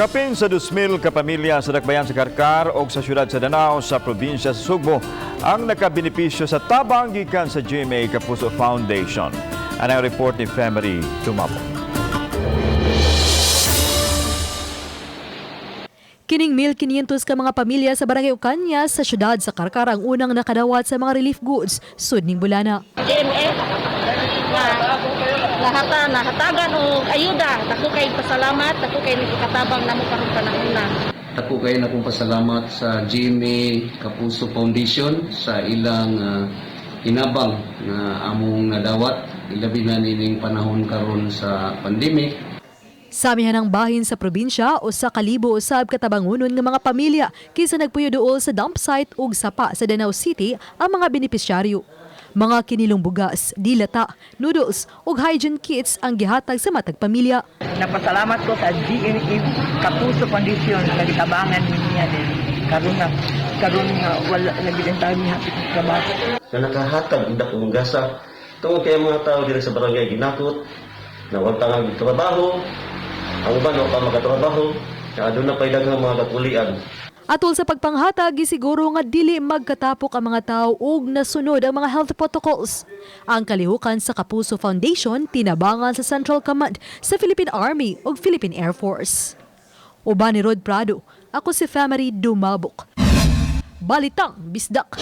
Kapin sa 2,000 ka pamilya sa dakbayan sa Carcar o sa siyudad sa Danao sa probinsya sa Sugbo ang nakabenepisyo sa tabang gikan sa GMA Kapuso Foundation. Ang report ni Femery Tumabo. Kining 1,500 ka mga pamilya sa Barangay Ocaña sa siyudad sa Carcar ang unang nakadawat sa mga relief goods sud ning bulana. GMA nga nahata nahatagan og ayuda. Dako kay pasalamat, dako kay nagkatabang namo karong panahon na. Dako kay na akong pasalamat sa GMA Kapuso Foundation sa ilang hinabang na among nadawat, ilabi na nining panahon karon sa pandemic. Sa amihanang bahin sa probinsya, 1,000 usab katabangunon nga mga pamilya kinsa nagpuyo duol sa dump site ug sapa sa Danao City ang mga benepisyaryo. Mga kinilong bugas, dilata, noodles ug hygiene kits ang gihatag sa matag pamilya. Napasalamat ko sa GMA Kapuso Foundation sa gitabangan niya din. Karon na karon nga wala lagi din tayo hapit sa trabaho. Na nakahatag og dakong gasa tungod kay ang mga tao diri sa barangay ginakot na wa pa nga trabaho, ang uban wa pa makatrabaho, na aduna pay daghang mga kakulian. Atol sa pagpanghatag, gisiguro nga dili magkatapok ang mga tao ug nasunod ang mga health protocols. Ang kalihukan sa Kapuso Foundation tinabangan sa Central Command sa Philippine Army ug Philippine Air Force. Uban ni Rod Prado, ako si Family Dumabok. Balitang Bisdak.